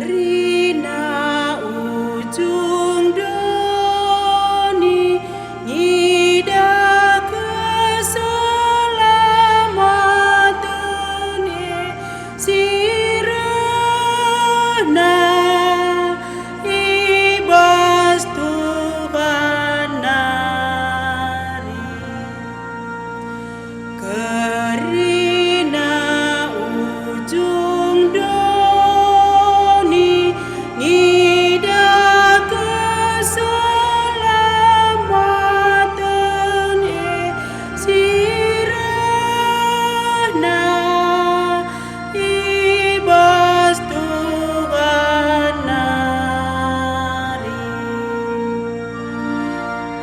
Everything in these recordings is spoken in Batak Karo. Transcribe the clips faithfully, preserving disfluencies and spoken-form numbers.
Kerina ujung doni ngidah keselamaten e si rehna i bas Tuhan nari. Kerina ujung doni ngidah keselamaten e si rehna i bas Tuhan nari.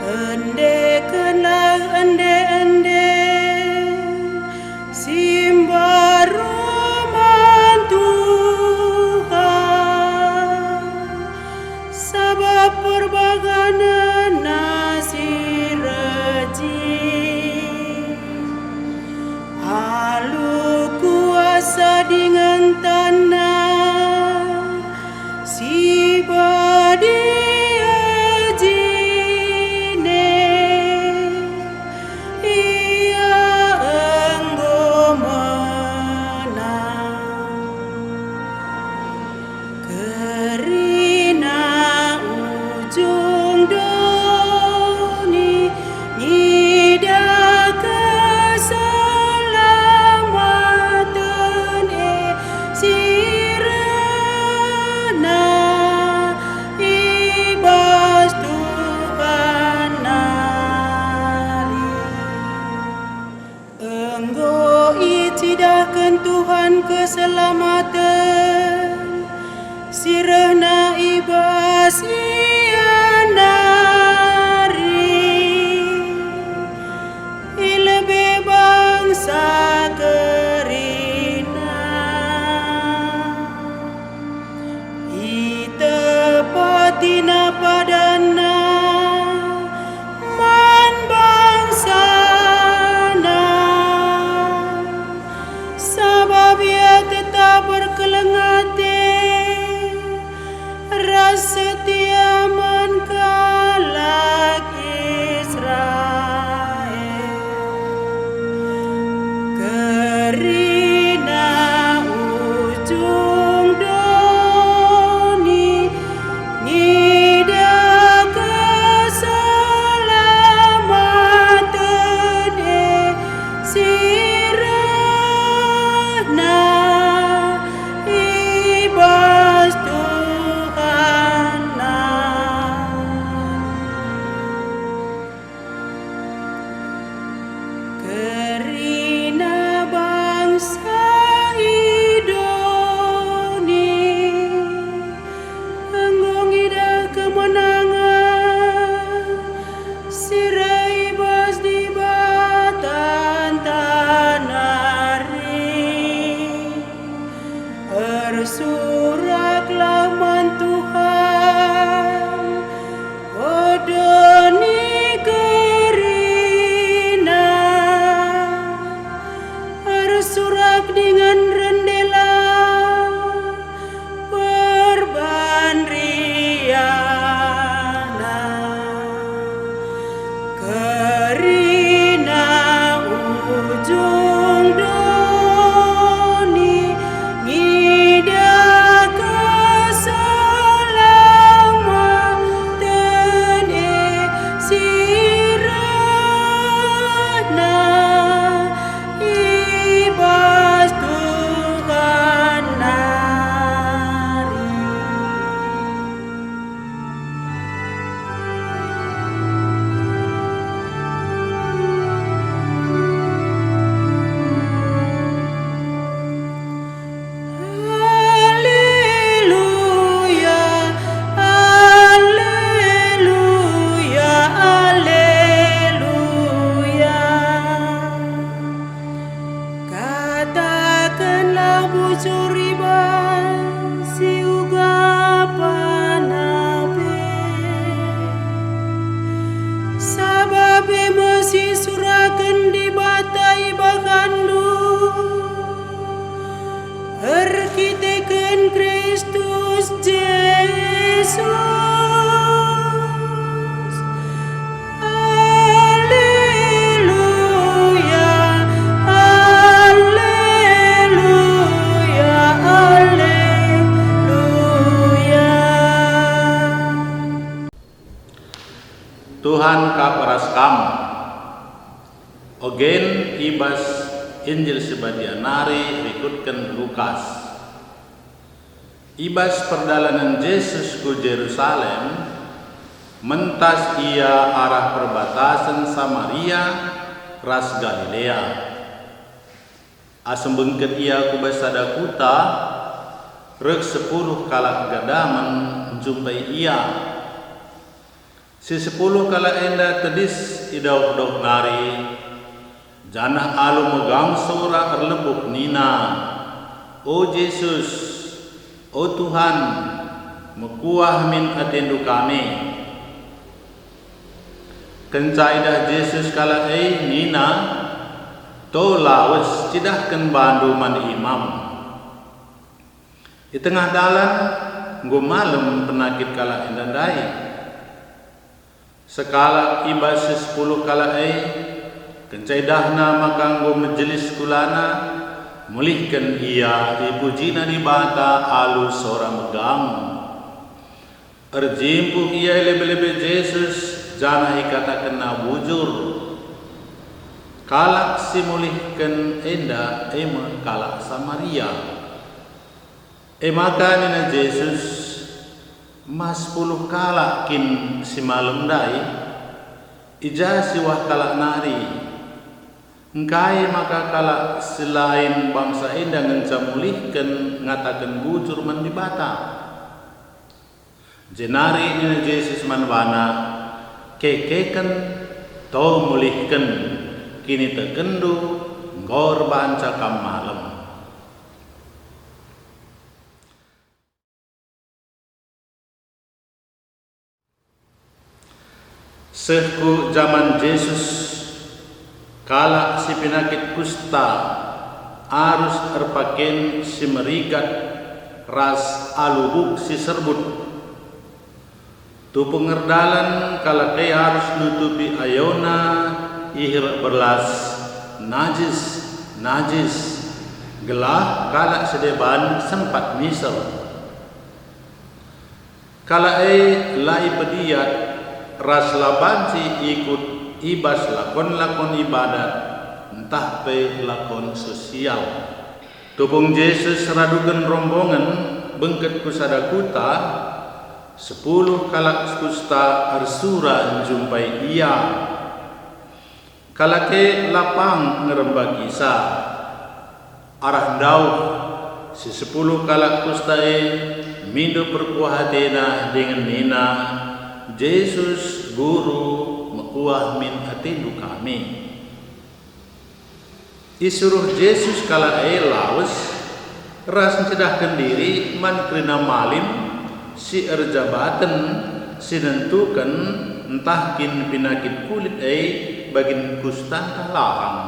Endekenlah ende-ende si mbaru man Tuhan, sabap perbahanenNa si rejim. Alu kuasa dingen tanNa si badia jine, Ia enggo menang. Kerina ujung doni ngidah keselamaten e si rehna i bas Tuhan nari. Enggo icidahken Tuhan keselamaten si rehna i bas Ia nari i lebe bangsa kerina. ItepatiNa padanNa man bangsaNa, sabap Ia tetap erkeleng ate ras setia man kalak Israel. Kerina ujung doni ngidah keselamaten e si rehna i bas Tuhan nari. Kerina bangsa i doni enggo ngidah kemenangen si reh i bas Dibatanta nari. Ersuraklah man Tuhan, o doni kerina, ersurak dingen rendelah perban riana. Kerina ujung doni ngidah keselamaten e si rehna i bas Tuhan nari. Aleluya, aleluya, aleluya. Katakenlah bujur i bas si ugapana pe, sabap e me si isuraken Dibata ibaganndu erkiteken Kristus Haleluya, haleluya, haleluya. Tuhan kap ras kam. Ogen i bas Injil si Badia nari rikutken Lukas. I bas perdalanen Jesus ku Jerusalem, mentas Ia arah perbatasen Samaria ras Galilea. Asum bengket Ia ku bas sada kuta, reh sepuluh kalak gadamen njumpai Ia. Si sepuluh kalak enda tedis i dauh-dauh nari, janah alu megang sora erlebuh nina, "O Jesus, o Tuhan, mekuah min atendu kami." Kenca idah Jesus kalak e nina, "To lawes, cidahken bandu man imam." I tengah dalan enggo malem penakit kalak enda ndai. Sekalak i bas si sepuluh kalak e, kenca idahna maka enggo mejelis kulana, mulihken ia, ipujina Dibata alu sora megang. Erjimpuh ia i lebe-lebe Jesus, janah ikatakenna bujur. Kalak si mulihken enda e me kalak Samaria. E maka nina Jesus, "Ma sepuluh kalak kin si malem ndai? I ja siwah kalak nari? Engkai maka kalak si lain bangsa enda ngenca mulihken ngataken bujur man Dibata?" Jenari nina Jesus man bana, "Kekeken, to mulihken, kinitekenndu enggo erbanca kam malem." Seh ku jaman Jesus, kalak si penakit kusta arus erpaken si merigat ras alu buk si serbut. Tupung erdalan kalak e arus nutupi ayona ihir berlas, "Najis, najis," gelah kalak si deban sempat miser. Kalak e la ipediat ras la banci ikut i bas lakon-lakon ibadat ntah pe lakon sosial. Tupung Jesus raduken rombongen bengket ku sada kuta, sepuluh kalak kusta ersura njumpai Ia. Kalak e la pang ngerembakisa. Arah ndauh, si sepuluh kalak kusta e mindo perkuah atena dingen nina, "Jesus, Guru, mekuah min atendu kami." Isuruh Jesus kalak e lawes ras ncidahken diri man kerina malim si erjabaten si nentuken ntah kin penakit kulit e bagin kusta ntah lahang.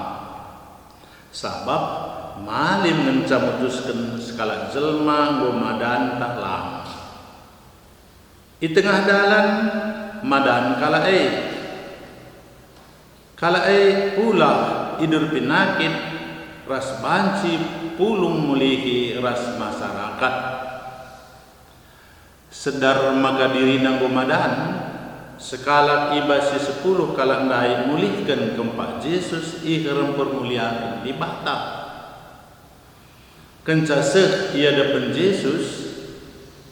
Sabap malim ngenca mutusken sekalak jelma enggo madan ntah lang. I tengah dalan madan kalak e. Kalak e pulah idur penakit ras banci pulung mulihi ras masarakat. Sedar maka dirina enggo madan, sekalak i bas si sepuluh kalak ndai mulihken kempak Jesus ihir mpermuliaken Dibata. Kenca seh i adepen Jesus,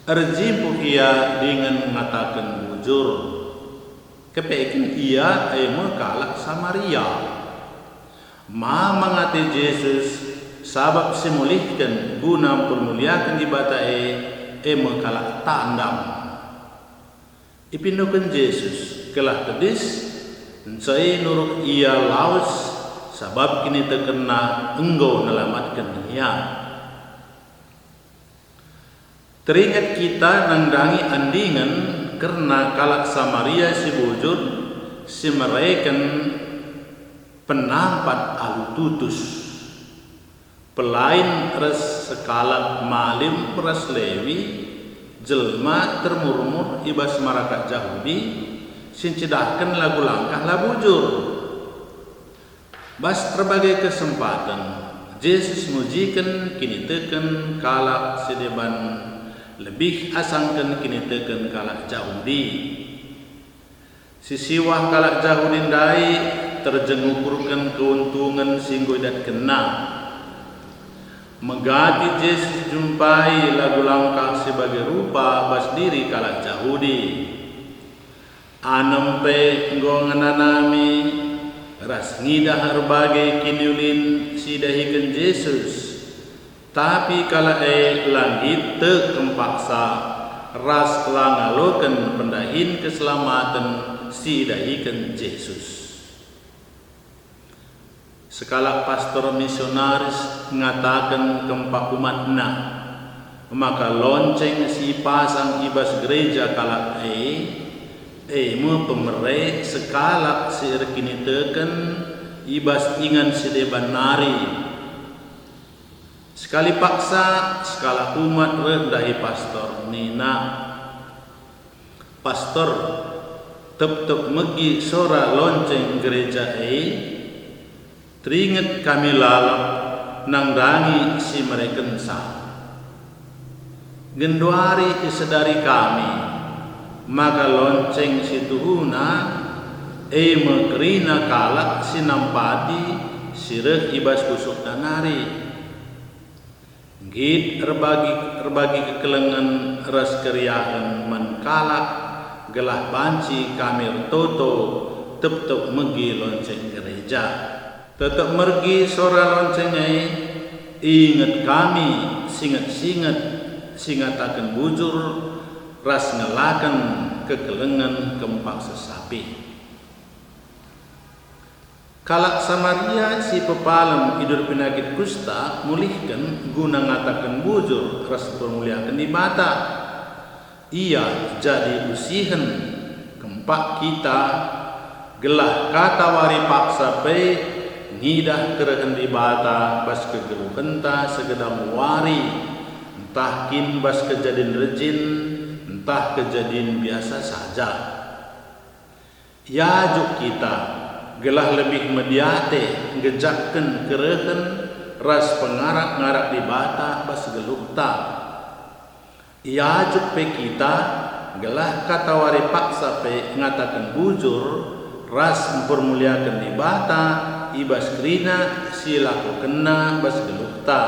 erjimpuh ia dingen ngataken bujur. Kepeken ia e me kalak Samaria. Mamang ate Jesus sabap si mulihken guna mpermuliaken Dibata e, e me kalak tandam. Ipindoken Jesus, gelah tedis, nce nuruk ia lawes, sabap kinitekenna enggo nelamatken ia. Teringet kita nandangi andingen kerna kalak Samaria si bujur, si mereken penampat alu tutus. Pelain ras sekalak malim ras Lewi, jelma termurmur i bas marakat Jahudi si ncidahken lagu langkah la bujur. Bas erbage kesempaten, Jesus mujiken kiniteken kalak si deban lebih asangken kiniteken kalak Jahudi. Sisiwah kalak Jahudi ndai terjengukurken keuntungen si enggo idatkenna. Megati Jesus jumpai lagu langkah si bage rupa bas diri kalak Jahudi. Anem pe enggo ngenanami ras ngidah erbage kiniulin si idahiken Jesus, tapi kalak e la nggit tek kempaksa ras la ngaloken pendahin keselamaten si idahiken Jesus. Sekalak pastor misionaris ngataken kempak umatna maka lonceng si ipasang i bas gereja kalak e, e me pemere sekalak si erkiniteken i bas ingan si deban nari. Sekali paksa, sekalak umat reh ndahi pastor nina, "Pastor, tep-tep megi sora lonceng gereja e, teringet kami lalap nandangi si merekenca. Genduari isedari kami maka lonceng si tuhuna e me kerina kalak si nampati si reh i bas pusuhta nari." Nggit erbagi, erbagi kekelengen ras keriahen man kalak, gelah banci kami ertoto tep-tep megi lonceng gereja. Tetep mergi sora lonceng e, inget kami singet-singet si ngataken bujur ras ngelaken kekelengen kempak sesapih. Kalak Samaria si pepalem idur penyakit kusta mulihken guna ngataken bujur ras mpermuliaken Dibata. Ia jadi usihen kempak kita, gelah katawari paksa pe ngidah kerehen Dibata bas kegeluhenta segedang wari, ntah kin bas kejadin rejin, ntah kejadin biasa saja. Iajuk kita, gelah lebih mediate nggejapken kerehen ras pengarak-ngarak Dibata bas geluhta. Iajuk pe kita, gelah katawari paksa pe ngataken bujur ras mpermuliaken Dibata i bas kerina si ilakokenNa bas geluhta.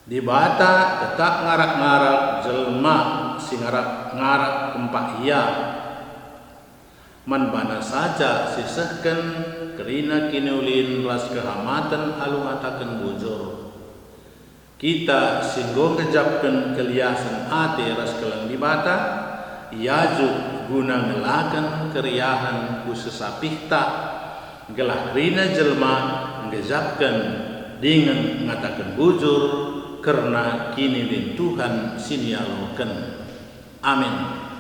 Dibata tetap ngarak-ngarak jelma si ngarak-ngarak kempak ia. Man baNa saja sisehken kerina kiniulin ras kehamaten alu ngataken bujur. Kita si enggo ngejapken keliasen ate ras keleng Dibata, iajuk guna ngelaken keriahen ku sesapihta, gelah kerina jelma nggejapken dingen ngataken bujur kerna kiniulin Tuhan si nialoken. Amin.